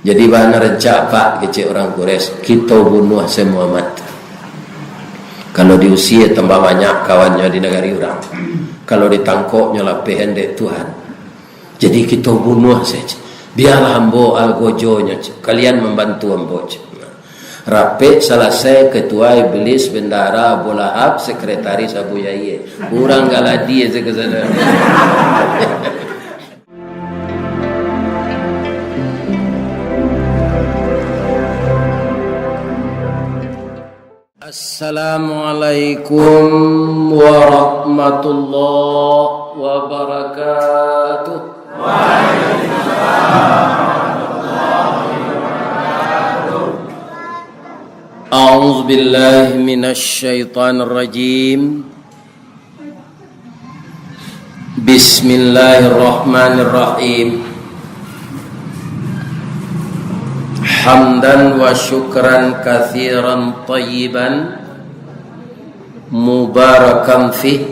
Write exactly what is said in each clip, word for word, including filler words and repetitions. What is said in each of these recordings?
Jadi, bana rancak, Pak, kecek urang Quraisy, "Kito bunuah se Muhammad. Kalau diusie, tambah banyak kawannyo di nagari urang. Kalau ditangkok, nyo lapeh dek Tuhan. Jadi, kito bunuah se, cek. Bialah ambo algojonyo, cek. Kalian mambantu ambo," cek. Rapek salasai, ketua iblis, bendahara Abu Lahab, sekretaris Abu Yahya. Urang galadi se ka sana. Assalamualaikum warahmatullahi wabarakatuh. A'udzu billahi minasy syaithanir rajim. Bismillahirrahmanirrahim. Hamdan wa syukran katsiran thayyiban mubarakan fih.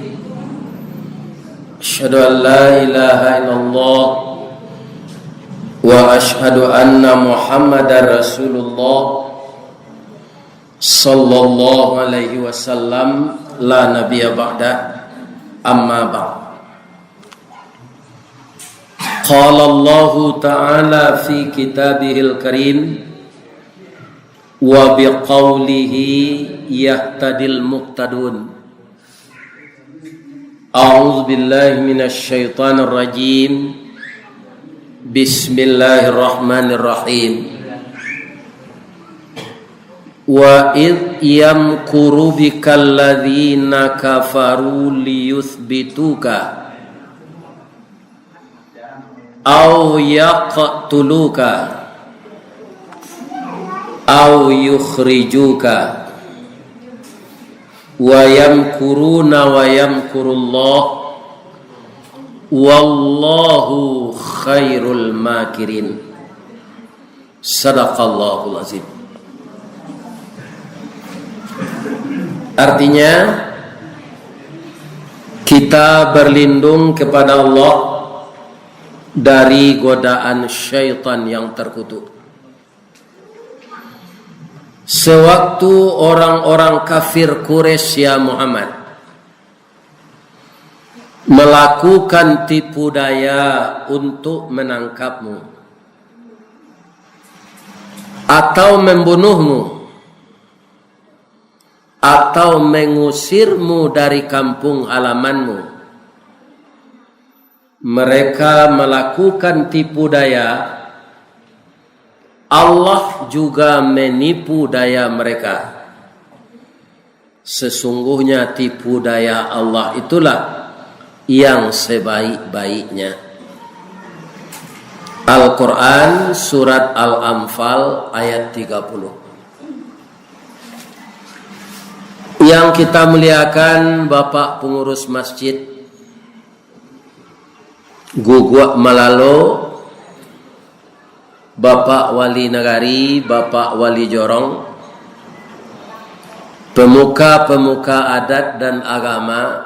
Asyhadu an la ilaha illallah wa asyhadu anna Muhammadar Rasulullah sallallahu alaihi wasallam, la nabiyya ba'da, amma ba'd. Qala Allahu ta'ala fi kitabihil karim, wa biqaulihi yahtadil muhtadun. A'udzu billahi minasy syaithanir rajim. Bismillahirrahmanirrahim. Wa idh yamkuru bikal ladzina kafaru liyutsbituka aw yaqtuluka aw yukhrijuka, wa yamkuruna wa yamkurullah, wallahu khairul makirin. Sadaqallahul azim. Artinya, kita berlindung kepada Allah dari godaan syaitan yang terkutuk. Sewaktu orang-orang kafir Quraisy, ya Muhammad, melakukan tipu daya untuk menangkapmu atau membunuhmu atau mengusirmu dari kampung halamanmu. Mereka melakukan tipu daya, Allah juga menipu daya mereka. Sesungguhnya tipu daya Allah itulah yang sebaik-baiknya. Al-Quran, Surat Al-Anfal, ayat tiga puluh. Yang kita muliakan, Bapak Pengurus Masjid, Guguak Malalo, Bapak Wali Nagari, Bapak Wali Jorong, pemuka-pemuka adat dan agama,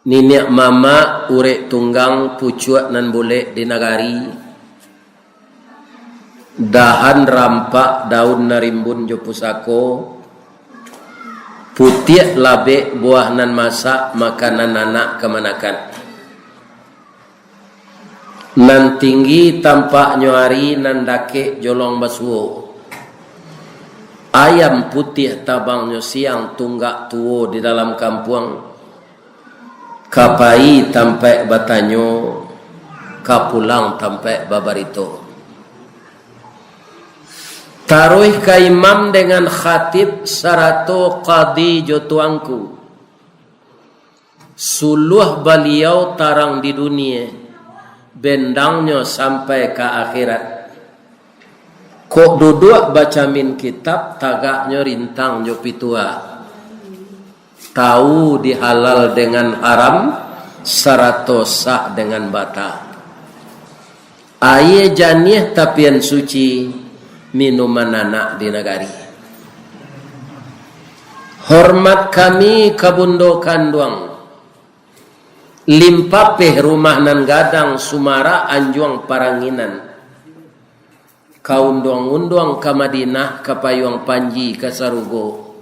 niniak mamak, urek tunggang, pucuak nan bulek di nagari, dahan rampak, daun nan rimbun jo pusako, putiak labek, buah nan masak, makanan anak kamanakan. Nan tinggi tampaknyo ari, nan dakek jolong basuo. Ayam putiah tabangnyo siang, tunggak tuo di dalam kampuang. Ka pai tampaik batanyo, ka pulang tampaik babarito. Taruih ka imam dengan khatib sarato kadi jo tuangku. Suluah baliau tarang di dunie, bendangnyo sampai ka akhirat. Kok duduak bacamin kitab, tagaknyo rintang jo pitua. Tahu di halal dengan haram, sarato sah dengan bata. Aia janiah tapian suci, minuman anak di nagari. Hormat kami ka bundo kanduang, limpapeh rumah nan gadang, sumarak anjuang paranginan. Ka unduang-unduang ka Madinah, ka payuang panji ka sarugo.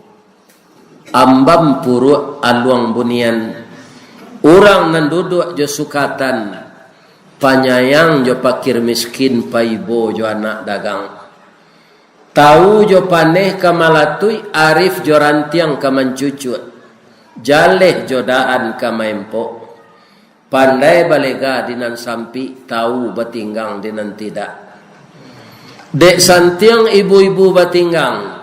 Ambam puruak aluang bunian, urang nan duduak jo sukatan, panyayang jo pakir miskin, paibo jo anak dagang. Tawu jo paneh ka malatuik, arif jo rantiang ka mancucuak, jaleh jo dahan ka maempok. Pandai balega di nan sampik, tawu batinggang di nan tidak. Dek santiang ibu-ibu batinggang,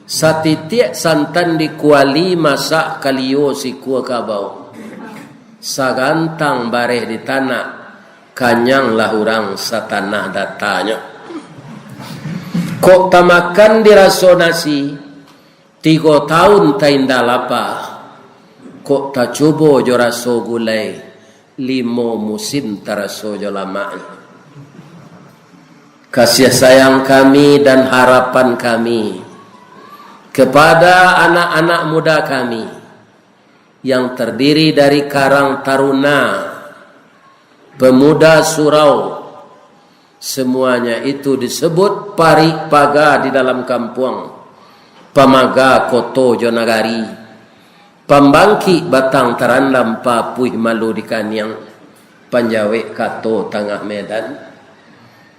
satitiak santan di kuali, masak kalio sikua kabau. Sagantang bareh di tanak, kanyanglah urang satanah datanyo. Kok tamakan di raso nasi, tigo taun tainda lapa, kok tacubo jo raso gulai, limo musim taraso jo lamaknyo. Kasih sayang kami dan harapan kami kepada anak-anak muda kami yang terdiri dari Karang Taruna, pemuda surau, semuanya itu disebut parik paga di dalam kampuang, pamaga koto jo nagari, pambangkik batang tarandam, papuih malu di kaniang, panjawek kato tangah medan.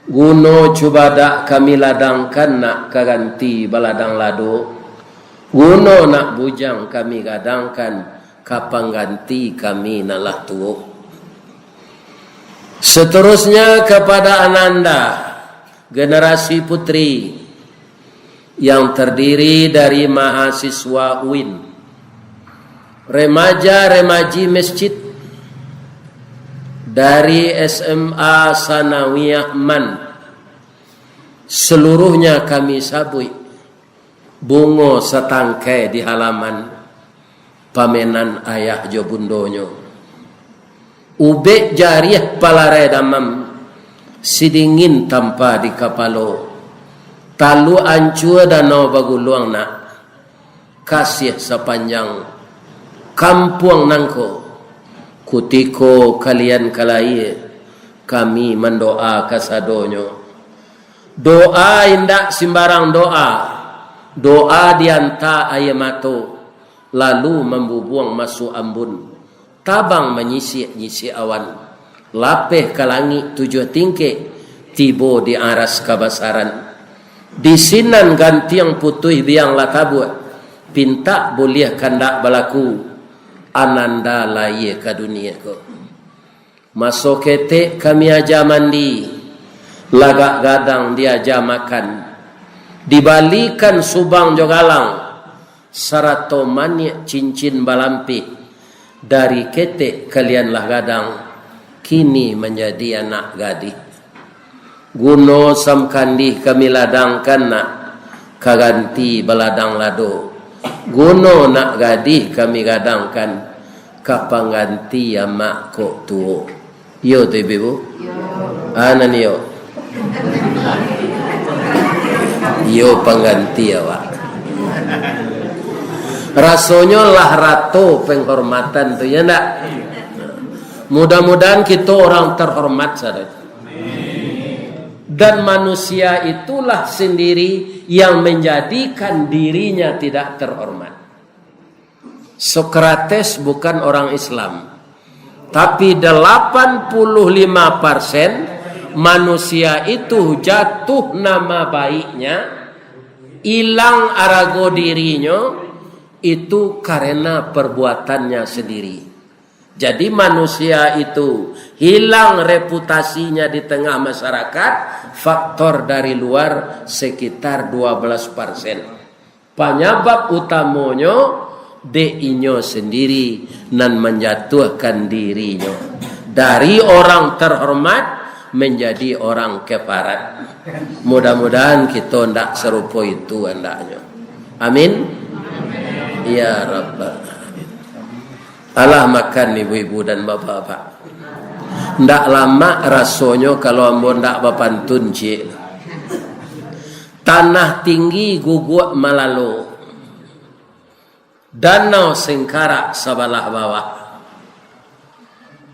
Guno cubadak kami ladangkan, nak ka ganti baladang lado. Guno nak bujang kami gadangkan, ka pangganti kami nan lah tuo. Seterusnya kepada ananda, generasi putri yang terdiri dari mahasiswa uin, remaja-remaji masjid, dari S M A Sanawiyah MAN, seluruhnya kami sabuik, bungo satangkai di halaman, pamenan ayah jo bundonyo. Ubek jariah palarai damam, sidingin tampa di kapalo, talua ancua danau baguluang nak, kasiah sapanjang kampuang nangko. Kutiko kalian ka layie, kami mandoa kasadonyo. Doa indak simbarang doa, doa dianta aia mato, lalu mambubuang masuak ambun, tabang manyisiak-nyisiak awan, lapeh ka langik tujuah tingkek, tibo di aras kabasaran. Di sinan gantiang putuih biang lah tabuak, pintak buliah kandak balaku, ananda layie ka dunie ko. Maso ketek kami aja mandi, lagak gadang diaja makan, dibalikan subang jo galang, sarato maniak cincin balampih, dari ketek kalian lah gadang, kini manjadi anak gadih. Guno samkandih kami ladangkan nak, ka ganti baladang lado. Guno nak gadih kami gadangkan, ka pangganti amak kok tuo. Iyo tu ibu-ibu? Iyo. Ah, nan iyo. Iyo pangganti awak. Rasonyo lah rato penghormatan tu, ya ndak? Mudah-mudahan kito orang terhormat saudara. Dan manusia itulah sendiri yang menjadikan dirinya tidak terhormat. Sokrates bukan orang Islam, tapi delapan puluh lima persen manusia itu jatuh nama baiknya, ilang arago dirinyo, itu karena perbuatannya sendiri. Jadi, manusia itu hilang reputasinya di tengah masyarakat, faktor dari luar sekitar dua belas persen. Panyabab utamonyo, dek inyo sendiri nan manjatuahkan dirinyo dari orang terhormat menjadi orang keparat. Mudah-mudahan kito ndak sarupo itu andaknyo. Amin. Ya Rabbal Alamin. Alah makan, ibu-ibu dan bapak-bapak. Ndak lamak rasonyo kalau ambo ndak bapantun ciek. Tanah tinggi guguak malalo. Danau sengkarak sabalah bawah.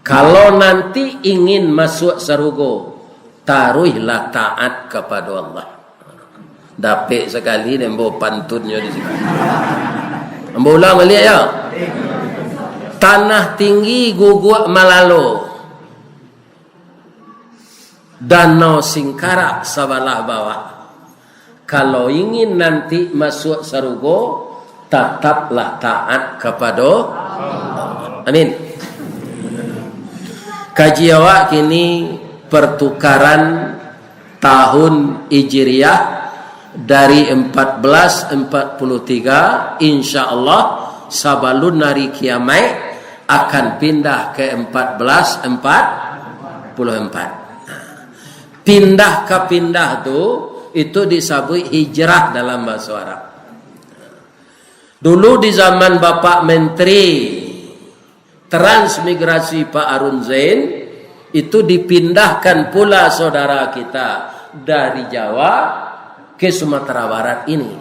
Kalau nanti ingin masuak sarugo, Taruihlah taat kapado Allah. Dapek sakali deh ambo pantunnyo di situ. Ambo ulang baliak yo. Tanah tinggi guguak malalo. Danau Singkarak sabalah bawah. Kalau ingin nanti masuak sarugo, tataplah taat kapado Allah. Amin. Kaji awak kini pertukaran tahun Hijriah dari empat belas empat puluh tiga, insya Allah sabalun hari kiamaik akan pindah ke empat belas empat puluh empat. Pindah ka pindah tu, itu disabuik hijrah dalam bahaso Arab. Dulu di zaman Bapak Menteri Transmigrasi Pak Harun Zain, itu dipindahkan pula saudara kita dari Jawa ke Sumatera Barat ini.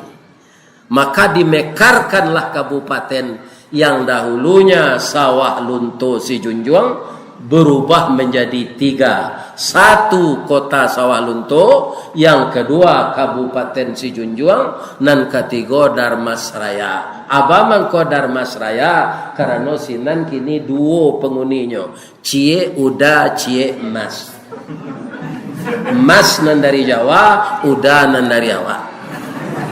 Maka dimekarkanlah kabupaten yang dahulunya Sawah Lunto Sijunjuang berubah menjadi tiga. Satu kota Sawah Lunto, yang kedua Kabupaten Sijunjuang, nan katigo Darmasraya. Aba mangko Darmasraya, karano sinan kini duo panguninyo. Ciek Uda, Ciek Mas. Mas nan dari Jawa, Uda nan dari awak.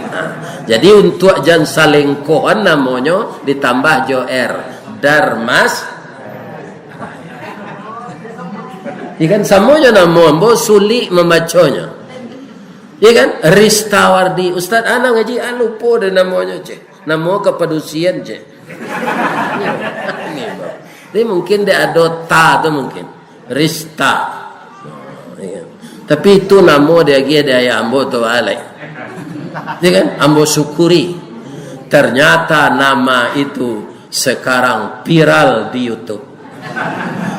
Nah, jadi untuak jan salengkohan namonyo ditambah jo R. Darmas. Iya kan, samo jo namo ambo, sulik mambaconyo. Iya kan? Ristawardi. Ustaz, ah, nan ngaji, ah, lupo deh namonyo, ceh. Namo kapadusian, ceh. Ini, Bang. Ini mungkin dek ado ta tu mungkin. Rista. Iya. Tapi itu namo diagiah dek ayah ambo tu, alai. Iya kan? Ambo syukuri. Ternyata nama itu sekarang viral di YouTube.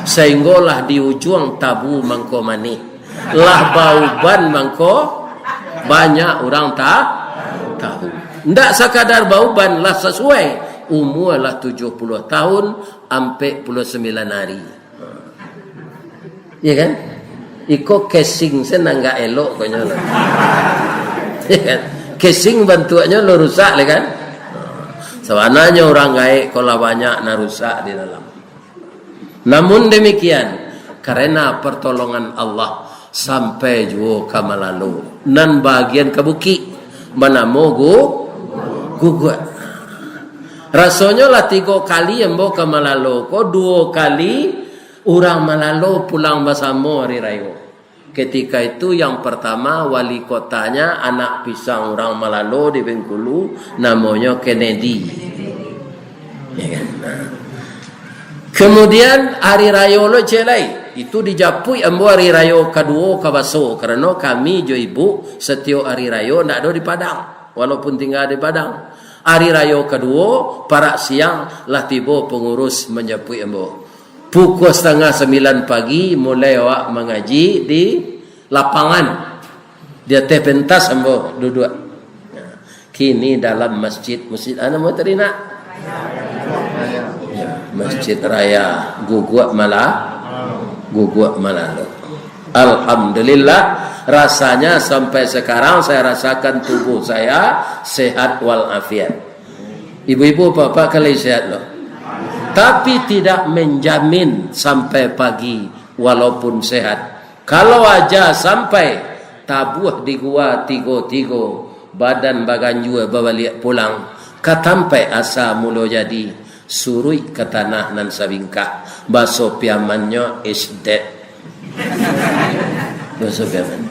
Sehinggolah di ujuang tabu mangko manih. Lah bauban mangko banyak urang ta-, tahu. Ndak sakadar bauban, lah sasuai. Umua lah tujuah puluah tahun, ampek puluah sambilan hari. Iya kan? Iko casing se nan agak elok konyo lah. Iya kan? Casing bantuaknyo lo rusak, le kan? Sabananyo urang gaek ko lah banyak nan rusak di dalam. Namun demikian, karena pertolongan Allah, sampai juo ka Malalo, nan bagian ka bukik, banamo Gu-, Guguak. Rasonyo lah tigo kali ambo ka Malalo ko, duo kali urang Malalo pulang basamo ari rayo. Ketika itu, yang pertama, wali kotanya anak pisang urang Malalo di Bengkulu, namonyo Kennedy. Ya kan? Nah. Kemudian, ari rayo lo ciek lai. Itu dijapuik ambo ari rayo kaduo ka Baso, karano kami jo ibu satiok ari rayo ndak ado di Padang, walaupun tingga di Padang. Ari rayo kaduo, parak siang, lah tibo pangurus manjapuik ambo. Pukua satangah sambilan pagi, mulai awak mangaji di lapangan. Di ateh pentas ambo duduak. Kini dalam masjid, masjid a namo tadi nak? Ya, Masjid Raya Guguak Mala-, Guguak Malalo. Alhamdulillah, rasanya sampai sekarang saya rasakan tubuh saya sehat walafiat. Ibu-ibu, bapak, kalau sehat loh. Tapi tidak menjamin sampai pagi walaupun sehat. Kalau aja sampai tabuah di gua tigo-tigo, badan baganjua babaliak pulang, ka tampek asa mulo jadi, suruik ka tanah nan sabingkah, baso Piamannyo is dead. Baso Piaman.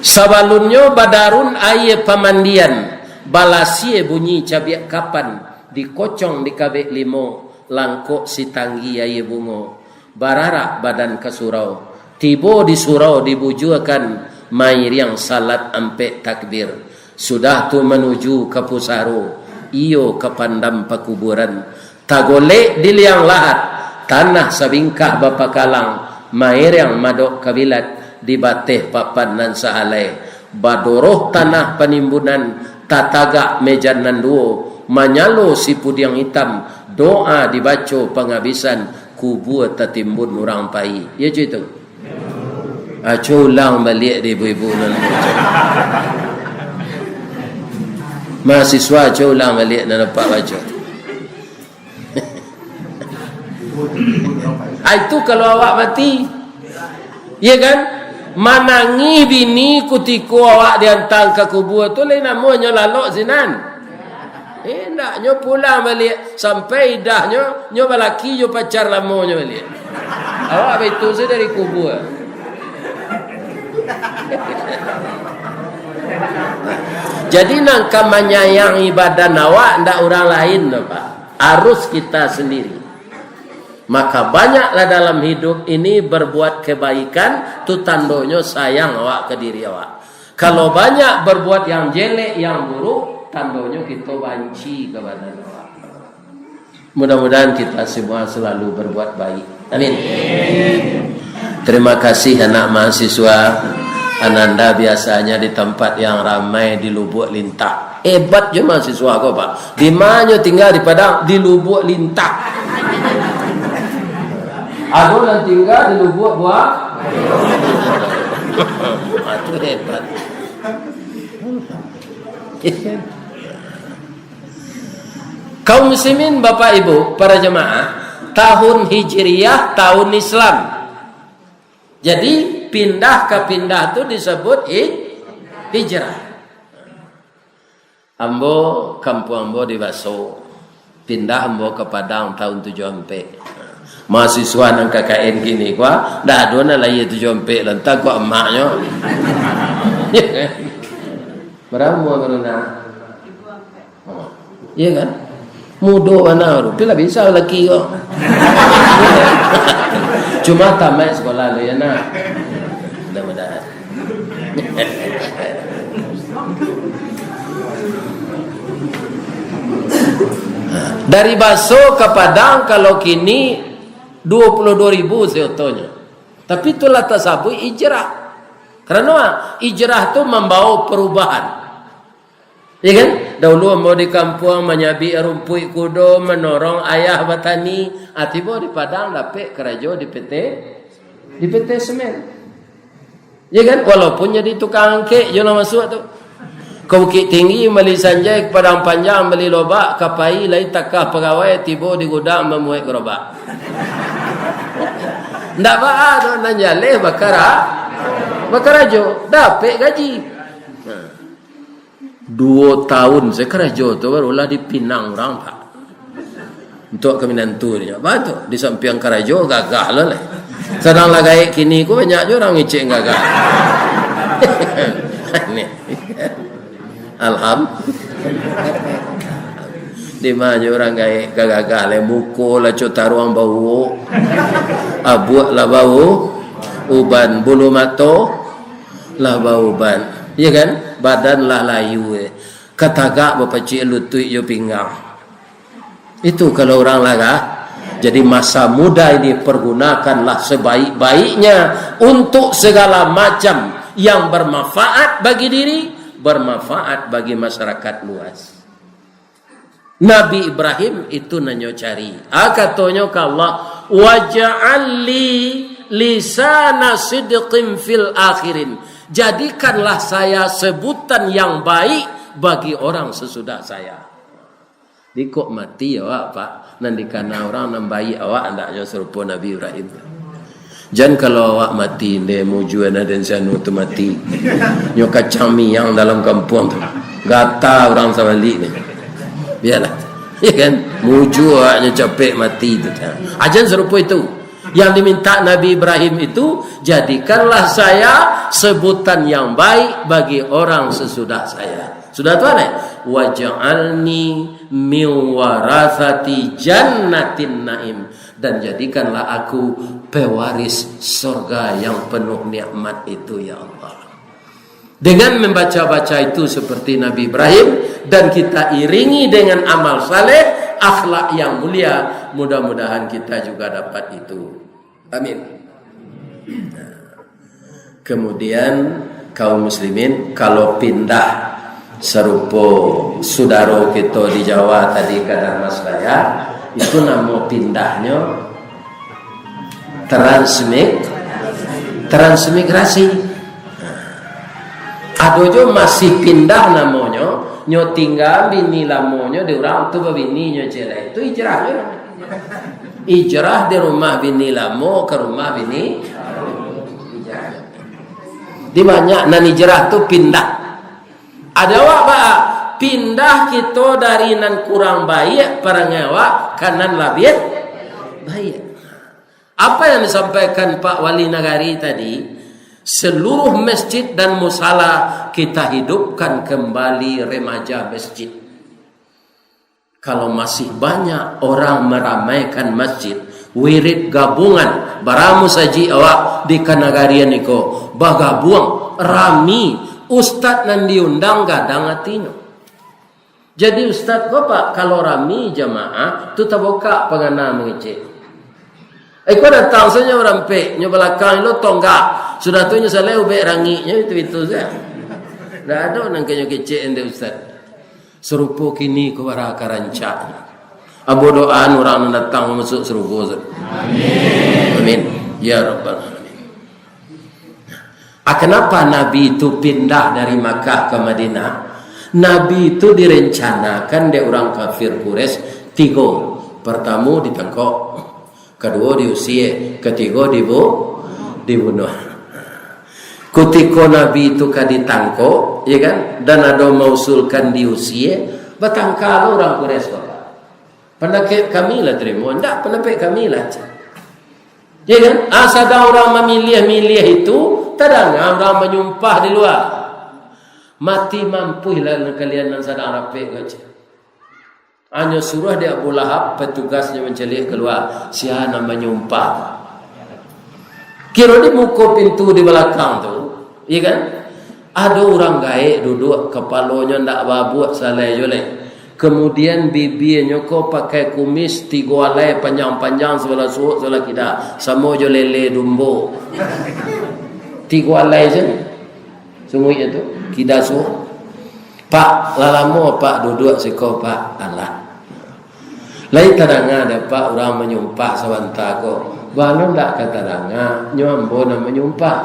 Sabalunnyo badarun aia pamandian, balasie bunyi cabiak kapan, dikocong di kabek limo, langkok sitanggi aia bungo, bararak badan ka surau. Tibo di surau dibujuakan mairiang salat ampek takbir. Sudah tu manuju ka pusaro, iyo ka pandam pakuburan. Tagolek di liang lahat, tanah sabingkah bapakalang, mairiang madok kabilat di bateh papan nan sahalai. Badoroh tanah panimbunan, tatagak mejan nan duo, manyalo sipudiang itam, doa dibaco pangabisan, kubua tatimbun urang pai. Iyo cuy tu. Aco ulang baliak di ibu-ibu nan baco. Mahasiswa, aco ulang baliak nan nampak baco. Ah, itu kalau awak mati. Iya kan? Manangih bini kutiko awak diantaan ka kubua tu, lain namonyo lalok sinan. Indak, nyo pulang baliak. Sampai idahnyo, nyo balaki jo pacar lamonyo baliak. Awak baitu se dari kubua. Jadi, nan ka manyayangi badan awak, ndak urang lain, Pak. Harus kita sendiri. Maka, banyaklah dalam hidup ini berbuat kebaikan, tu tandonyo sayang awak ka diri awak. Kalau banyak berbuat yang jelek, yang buruk, tandonyo kito banci ka badan awak. Mudah-mudahan kita semua selalu berbuat baik. Amin. Terima kasih, anak mahasiswa. Ananda biasanya di tempat yang ramai di Lubuak Lintah. Hebat jo mahasiswa ko, Pak. Di ma nyo tingga di Padang? Di Lubuak Lintah. Ado nan tingga di Lubuak Buah. Itu hebat. Kaum muslimin, Bapak Ibu, para jemaah, tahun Hijriah, tahun Islam. Jadi, pindah ka pindah tu disebut hij-, hijrah. Ambo, kampuang ambo di Baso. Pindah ambo ka Padang tahun tujuah ampek. Mahasiswa nan K K N kini ko, ndak ado nan lahia tujuah ampek lah, antah ko amaknyo. Bara umua baru nak? Oh. Iya kan? Mudo bana tu, tapi lah bisa laki ko. Cuma tamat sekolah lo, ya nak. Mudah-mudahan. Dari Baso ka Padang, kalau kini, dua puluh dua ribu seotonyo. Tapi itulah tasabuik hijrah. Karano hijrah tu mambawa perubahan. Ya kan? Dahulu ambo di kampuang manyabik rumpuik kudo, manorong ayah batani. Ah, tibo di Padang dapek karajo di P T, di P T Semen. Ya kan? Walaupun jadi tukang angkek, yo lah masuak tu. Ka Bukittinggi mambali sanjai, ka Padang Panjang mambali lobak, ka Pai lai takah pagawai, tibo di gudang mamuek garobak. Ndak baa tu, nan jaleh bakara-, bakarajo, dapek gaji. Duo taun se karajo tu, barulah dipinang urang, Pak. Untuak ka minantu nyo. Apa tu? Di sampiang karajo, gagah lo lai. Sadang lah gaek kini ko, banyak jo urang ngecek gagah. Aneh. Alham. Di ma jo urang gaek ka gagah lai, muko lah co taruang bauok. Abuak lah bauok. Uban bulu mato. Lah bauban. Iya kan? Badan lah layu, eh. Katagak bapacik lutuik jo pinggang. Itu kalau urang lah, ah. Jadi, masa muda ini pergunakanlah sebaik-baiknya untuk segala macam yang bermanfaat bagi diri, bermanfaat bagi masyarakat luas. Nabi Ibrahim itu nan nyo cari. Ah, katonyo ka Allah, "Waj'al li lisana sidqin fil akhirin." Jadikanlah saya sebutan yang baik bagi orang sesudah saya. Di kok mati awak, Pak, nan dikana urang nan baik awak, andaknyo sarupo Nabi Ibrahim. Jan kalau awak mati, ndeh, mujua nan den sianu tu mati. Nyo kacang miang dalam kampuang tu. Gata urang sabalik ni. Bialah. Ya kan? Mujua awaknyo capek mati tu. Ajan sarupo itu. Yang diminta Nabi Ibrahim itu, "Jadikanlah saya sebutan yang baik bagi orang sesudah saya." Sudah tu, eh? "Waj'alni min warasati jannatin na'im." Dan jadikanlah aku pewaris sorga yang penuh nikmat itu, ya Allah. Dengan membaca-baca itu seperti Nabi Ibrahim, dan kita iringi dengan amal saleh, akhlak yang mulia, mudah-mudahan kita juga dapat itu. Amin. Kemudian, kaum muslimin, kalau pindah sarupo sudaro kito di Jawa tadi ka Dharmasraya, itu namo pindahnyo transmi-, Transmigrasi. Ado jo masih pindah namonyo, nyo tingga bini lamonyo di urang tu babini nyo ciek lai. Tu hijrah jo. Hijrah di rumah bini lamo ka rumah bini. Hijrah. Di banyak nan hijrah tu pindah. Ado awak ba pindah kito dari nan kurang baiak parangai awak ka nan labiah baiak. Apa yang disampaikan Pak Wali Nagari tadi, seluruh masjid dan musala kita hidupkan kembali remaja masjid. Kalau masih banyak orang meramaikan masjid, wirid gabungan, bara musajik awak di kanagarian iko, bagabuang, rami, ustad nan diundang gadang atinyo. Jadi ustad ko, Pak, kalau rami jamaah, tu tabukak pangana mangecek. Iko datang sajo urang pek, nyo balakang lo tonggak. Sudah tu nyo salai ubek rangiknyo itu-itu sajo. Ndak ado nan ka nyo kecek ende ustad. Sarupo kini ko bara ka rancak. Ambo doaan urang nan datang masuak sarugo sajo. Amin. Amin. Ya Rabbal Alamin. Ah, kenapa Nabi itu pindah dari Makkah ke Madinah? Nabi itu direncanakan dek urang kafir Quraisy tigo. Pertamo ditangkok, kaduo diusie, katigo dibu-, dibunuah. Kutiko Nabi itu ka ditangkok, ya kan, dan ado mausulkan diusie, batangka lo urang Quraisy ko. Pandapek kami lah tarimo, ndak pandapek kami lah, cek. Ya kan? Ah, sadang urang mamiliah-miliah itu, tadanga urang manyumpah di lua. Mati mampuihlah kalian nan sadang rapek ko, cek. Hanyo suruah dek Abu Lahab, petugasnyo mancaliak kalua, sia nan manyumpah. Kiro di muko pintu di balakang tu, ya kan? Ado urang gaek duduak, kapalonyo ndak babuak salai jo lai. Kamudian, bibianyo ko pakai kumis tigo alai, panjang-panjang, sabalah suok, sabalah kida, samo jo lele dumbo. Tigo alai sajo. Sunguiknyo tu, kida suok. "Pak, lah lamo Pak duduak siko, Pak?" "Alah. Lai tadanga dek Pak urang manyumpah sabanta ko?" "Baa lo ndak ka tadanga, nyo ambo nan manyumpah."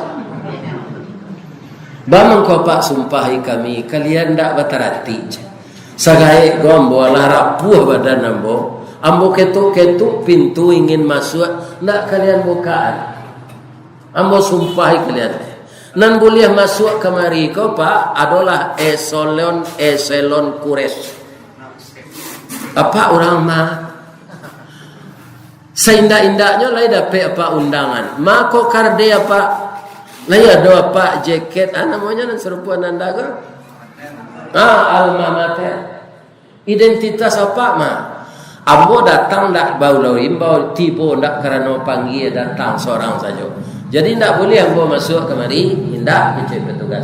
"Baa mangko Pak sumpahi kami, kalian ndak batarati, cek. Sagaek ko ambo, alah rapuah badan ambo. Ambo ketuk-ketuk pintu ingin masuak, ndak kalian bukaan. Ambo sumpahi kalian. Nan buliah masuak kamari ko, Pak, adolah eselon-eselon Quraisy." Apak urang ma. Saindak-indaknyo lai dapek apak undangan. Ma ko kardeh apak. Lai ado apak jaket, ah, namonyo nan sarupo ananda ko? Ah, alma mater. Identitas apak ma. Ambo datang ndak baimbau-imbau, tibo ndak karano panggia, datang sorang sajo. Jadi ndak buliah ambo masuak kamari, indak, kecek petugas.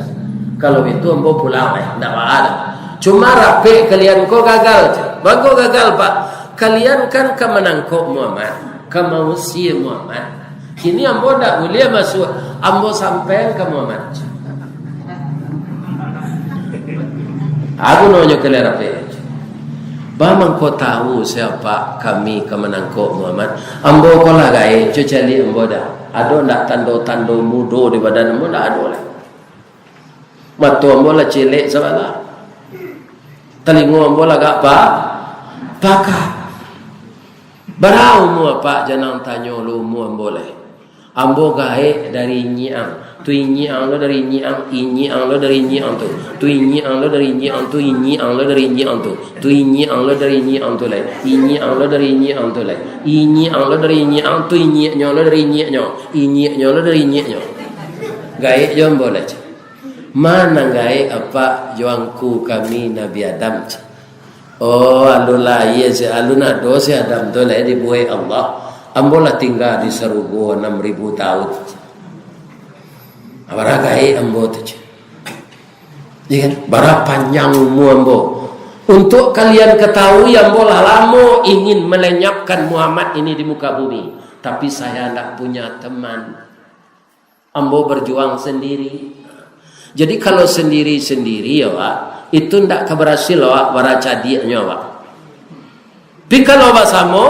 Kalau itu ambo pulang lai, ndak baa doh. Cuma rapek kalian ko gagal, cek. Baa ko gagal, Pak? Kalian kan ka manangkok Muhammad, ka mausie Muhammad. Kini ambo ndak buliah masuak, ambo sampaian ka Muhammad. Aku nonyo kalian rapek. Baa mangko tahu sia kami ka manangkok Muhammad? Ambo ko lah gaek, co caliak ambo dah. Ado ndak tando-tando mudo di badan ambo? Ndak ado lai. Mato ambo lah celek sabalah. Talingo ambo lah agak pa-, pakah. Bara umua apak, jan ang tanyo lo umua ambo lai. Ambo gaek dari inyiak ang. Tu inyiak ang lo dari inyiak ang, inyiak ang lo dari inyiak ang tu. Tu inyiak ang lo dari inyiak ang tu, inyiak ang lo dari inyiak ang tu. Tu inyiak ang lo dari inyiak ang tu lai. Inyiak ang lo dari inyiak ang tu lai. Inyiak ang lo dari inyiak ang tu, inyiaknyo lo dari inyiaknyo. Inyiaknyo lo dari inyiaknyo. Gaek jo ambo lai, cek. Ma nan gaek apak jo angku kami Nabi Adam, cek. Oh, alun lahia si, alun ado si Adam tu lai dibuek Allah. Ambo lah tingga di sarugo anam ribu tahun. Bara gaek ambo tu, cek. Ya kan? Bara panjang umua ambo. Untuak kalian katahui, ambo lah lamo ingin malenyapkan Muhammad ini di muka bumi. Tapi saya ndak punya teman. Ambo berjuang sendiri. Jadi, kalau sendiri-sendiri, ya, Pak, itu ndak ka barasil, Pak, bara cadiaknyo, Pak. Tapi kalau basamo,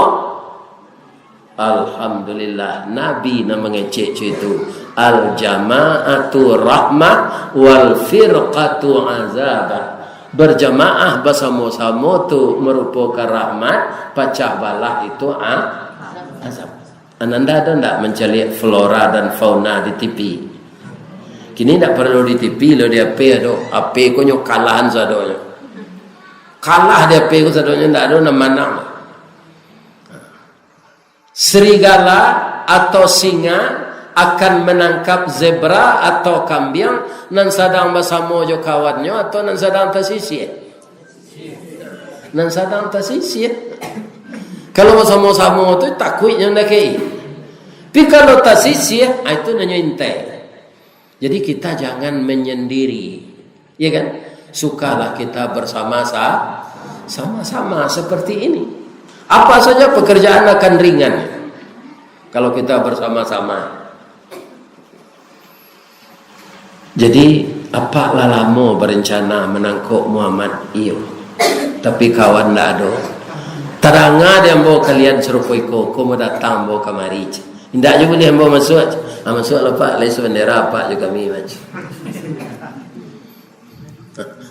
alhamdulillah, Nabi nan mangecek co itu. Al-jama'atu rahmah wal firqatu azabah. Berjamaah basamo-samo tu marupokan rahmat, pacah balah itu a-, azab. Ananda ado ndak mancaliak flora dan fauna di T V? Kini ndak paralu di T V lo, di H P ado. H P ko nyo kalahan sadonyo. Kalah di H P ko sadonyo, ndak ado nan manang. Serigala atau singa akan menangkap zebra atau kambiang nan sadang basamo jo kawannyo atau nan sadang tasisiah? Nan sadang tasisiah. Kalau basamo-samo tu, takuik nyo mandakek-i. Tapi kalau tasisiah, ah, itu nanyo intai. Jadi, kita jangan menyendiri. Ya kan? Sukalah kita bersama-sa-, sama-sama seperti ini. Apa saja pekerjaan akan ringan kalau kita bersama-sama. Jadi, apak lah lamo berencana manangkok Muhammad? Iyo. Tapi kawan ndak ado. Tadanga di ambo kalian sarupo iko, ko mau datang ambo kamari. Indak jo buliah ambo masuak. Ah, masuaklah, Pak, lai sabandera apak jo kami, Pak.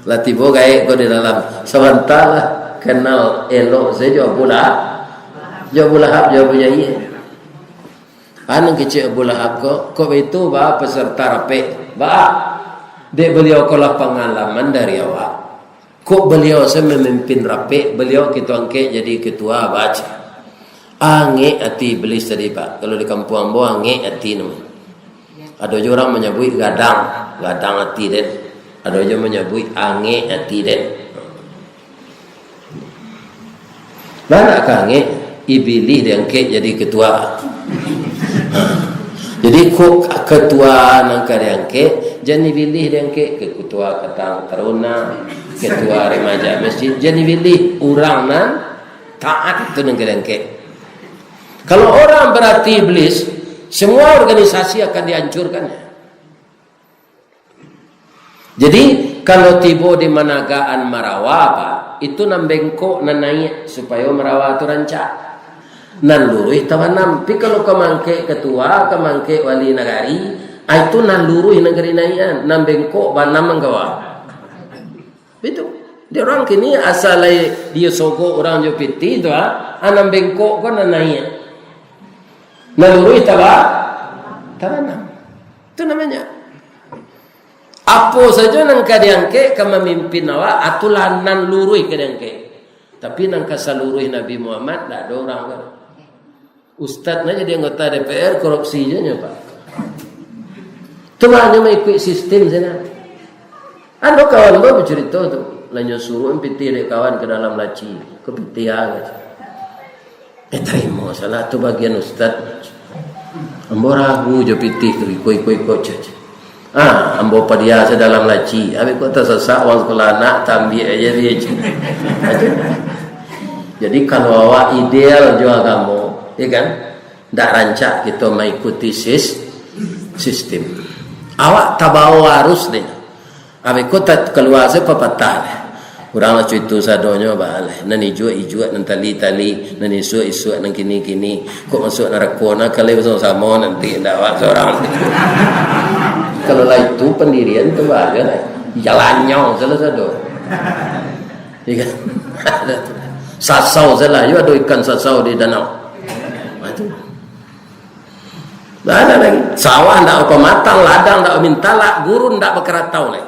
Lah tibo gaek ko di dalam. Sabantalah kenal elok sajo Abu Lahab. Jo Abu Lahab, jo Abu Jahil. Anu kecek Abu Lahab ko, kok baitu ba peserta rapek. Ba, dek baliau ko lah pangalaman dari awak. Kok baliau se mamimpin rapek, baliau kito angkek jadi ketua, baca. Angek ati Iblis tadi, Pak. Kalau di kampuang ambo, angek ati namonyo. Ado juo urang manyabuik gadang, gadang ati den. Ado juo manyabuik angek ati den. Banyak ka angek, Ibilih diangkek jadi ketua. Jadi, kok ketua nan ka diangkek, jan Ibilih diangkek, ketua Karang Taruna, ketua remaja masjid, jan Ibilih, urang nan taat tu nan ka diangkek. Kalau orang berarti iblis, semua organisasi akan dihancurkan. Jadi, kalau tibo di managaan marawa, Pak, itu nan bengkok nan naiak, supayo marawa tu rancak. Nan luruih tabanam. Tapi kalau ka mangkek ketua, ka mangkek wali nagari, ah, itu nan luruih nan ka dinaiakan, nan bengkok banam nan ka bawah. Itu. Di urang kini asa lai disogok urang jo pitih tu, ah, nan bengkok ko nan naiak. Nan luruih taba-, tabanam. Itu namanya. Apo sajo nan ka diangkek, ka mamimpin awak, itulah nan luruih ka diangkek. Tapi nan ka saluruih Nabi Muhammad, ndak ado urang ko. Ustad nan jadi anggota D P R, korupsi jo nyo, Pak. Tu mah nyo maikuik sistim sajo. Ado kawan ambo bacurito tu, lah nyo suruah pitih dek kawan ka dalam laci, ka pitih ah, kato. Eh, tarimo salah tu bagian ustad. Ambo ragu jo pitih tu, iko, iko, iko, cek, cek. Ah, ambo padia se dalam laci, abih ko tasasak wang sakolah anak, taambiak aja dia, cek. Jadi, kalau awak ideal jo agamo, ya kan? Ndak rancak kito maikuti sis-, sistim. Awak tabao arus deh. Abih ko ta-, kalua se papatah deh. Urang lah cuitu sadonyo, baa lai. Nan ijuak-ijuak, nan tali-tali, nan isuak-isuak, nan kini-kini. Kok masuak narako, nah, kalai basamo-samo nanti, ndak awak surang. Kalau lah itu pandirian tu, baa lai. Jalanyau salah sado. Ikan. Sasau salah, yo ado ikan sasau di danau. Nah, itu. Ndak ado lai. Sawah ndak pamatang, ladang ndak pamintalak, gurun ndak bakaratau lai.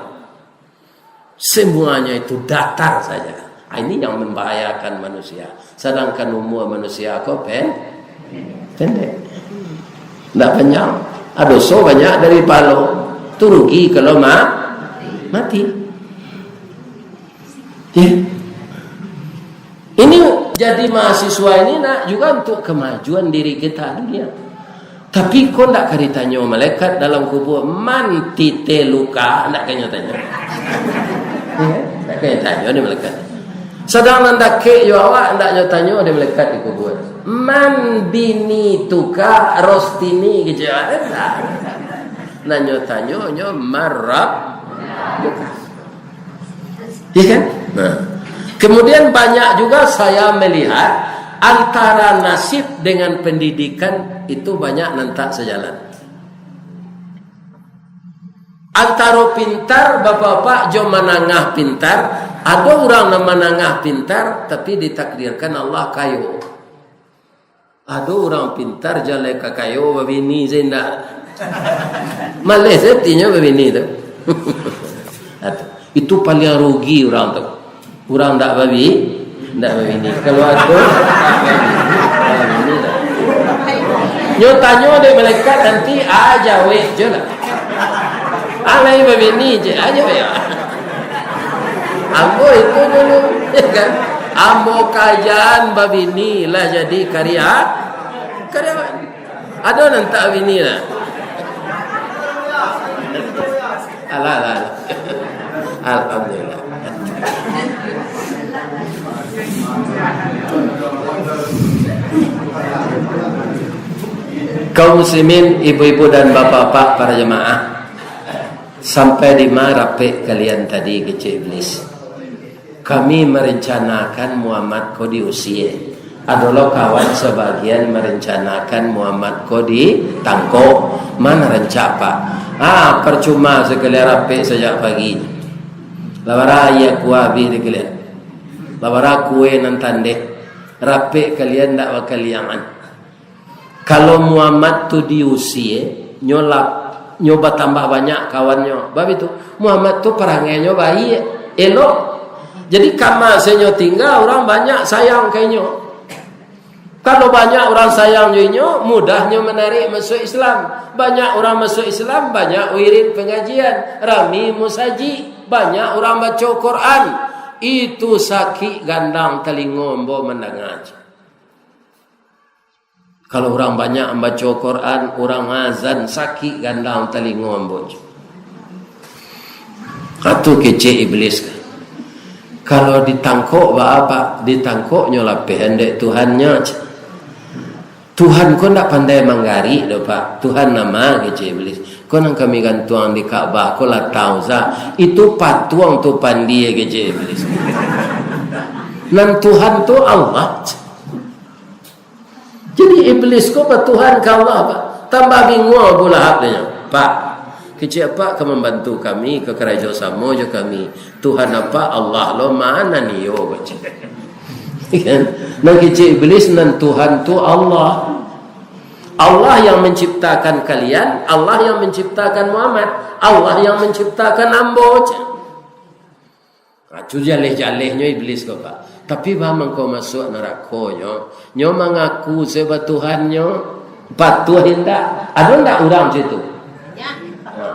Semuanya itu datar saja. Ah, ini yang membahayakan manusia. Sedangkan umur manusia ko pen-, pendek. Ndak panjang. Ah, doso banyak dari palo. Tu rugi kalau ma-, mati. Ya. Ini jadi mahasiswa ini nak juga untuk kemajuan diri kita dunia. Tapi ko ndak ka ditanyo malaikat dalam kubur, "Man titeh luka?" Ndak ka nyo tanyo. Ya, ndak ka nyo tanyo dek malaikat. Sadang nan dakek jo awak ndak nyo tanyo dek malaikat di kubur. "Man bini tuka Rostini?" Kecek awak, ndak. Nan nyo tanyo nyo marab. Ya kan? Nah. Kemudian banyak juga saya melihat antara nasib dengan pendidikan itu banyak nan tak sejalan. Antaro pintar, bapak-bapak, jo manangah pintar, ado urang nan manangah pintar, tapi ditakdirkan Allah kayo. Ado urang pintar, jaleh ka kayo, babini se indak. Maleh se tinyo babini tu. Itu paliang rugi urang tu. Urang ndak babi-, ndak babini. Kalau ado, ndak babini, ndak babini dah. Nyo tanyo dek malaikat nanti, ah, jawek je lah. Ah, lai babini je, ah, jawek. Ambo itu dulu, ya kan? Ambo kajaan babini lah jadi karya, karyawan. Ado nan tak bini lah. Alah, alah, alah. Alhamdulillah. Kaum muslimin, ibu-ibu dan bapak-bapak para jemaah, sampai di ma rapek kalian tadi, kecek Iblis? Kami merencanakan Muhammad ko diusie. Ado lo kawan sabagian merencanakan Muhammad ko ditangkok. Ma nan rancak, Pak? Ah, parcuma sakalian rapek sajak pagi. Lah bara aia kuah abih dek kalian. Lah bara kue nan tandeh. Rapek kalian ndak bakaliangan. Kalau Muhammad tu diusie, nyo lap-, nyo batambah banyak kawannyo. Bab itu, Muhammad tu parangainyo baiak, elok. Jadi, kama se nyo tingga, urang banyak sayang ka inyo. Kalau banyak urang sayang jo inyo, mudah nyo manarik masuak Islam. Banyak urang masuak Islam, banyak wirid pangajian, rami musajik, banyak urang baco Quran. Itu sakik gandang talingo ambo mandanga. Kalau urang banyak mambaco Quran, urang azan, sakik gandang talingo ambo. Ha, tu kecek Iblis. Kalau ditangkok, baa, Pak? Ditangkok nyo lapeh dek Tuhannyo. Tuhan ko ndak pandai manggarik doh, Pak. Tuhan nan ma, kecek Iblis? Ko nan kami gantuang di Ka'bah ko lah tau sa. Itu patuang tu pandie, kecek Iblis. Nan Tuhan tu Allah. Jadi, Iblis ko batuhan ka Allah, Pak. Tambah binguang Abu Lahab nyo, "Pak, kecek apak ka mambantu kami, ka karajo samo jo kami. Tuhan apak Allah lo, ma nan iyo," kecek. Kan? Nan kecek Iblis, nan Tuhan tu Allah. Allah yang menciptakan kalian, Allah yang menciptakan Muhammad, Allah yang menciptakan ambo, cek. Ha, tu jaleh-jalehnyo Iblis ko, Pak. Tapi, baa mangko masuak narakonyo? Nyo mangaku se batuhannyo, patuah indak? Ado ndak urang macam itu? Ha.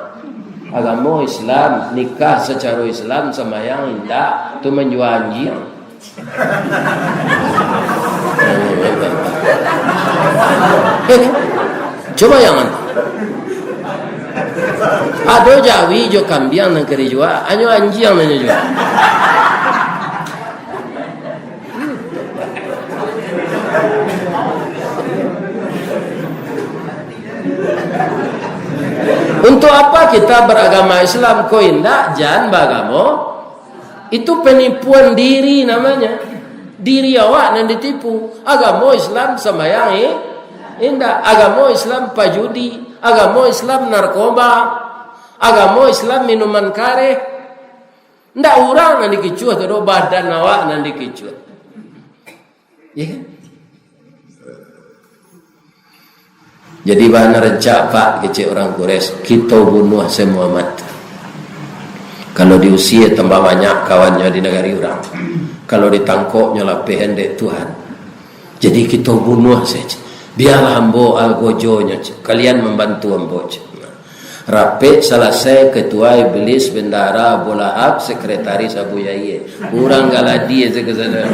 Agamo Islam, nikah sacaro Islam, sambayang indak, tu manjua anjiang. Eh, cubo bayangan. Ado jawi jo kambiang nan ka dijua, hanyo anjiang nan dijua. Untuk apa kita beragama Islam, ko indak, jan bagamo? Itu penipuan diri namanya. Diri awak nan ditipu. Agamo Islam sambayang, eh? Indak. Agamo Islam pajudi. Agamo Islam narkoba. Agamo Islam minuman kareh. Ndak urang nan dikicuah tu doh, badan awak nan dikicuah. Ya kan? Jadi, bana rancak, Pak, kecek urang Quraisy, "Kito bunuah se Muhammad. Kalau diusie, tambah banyak kawannyo di nagari urang. Kalau ditangkok, nyo lapeh dek Tuhan. Jadi, kito bunuah se. Bialah ambo algojonyo, kalian mambantu ambo." Rapek salasai, Ketua Iblis, Bendahara Abu Lahab, Sekretaris Abu Yahya. Urang Galadi se ka sinan.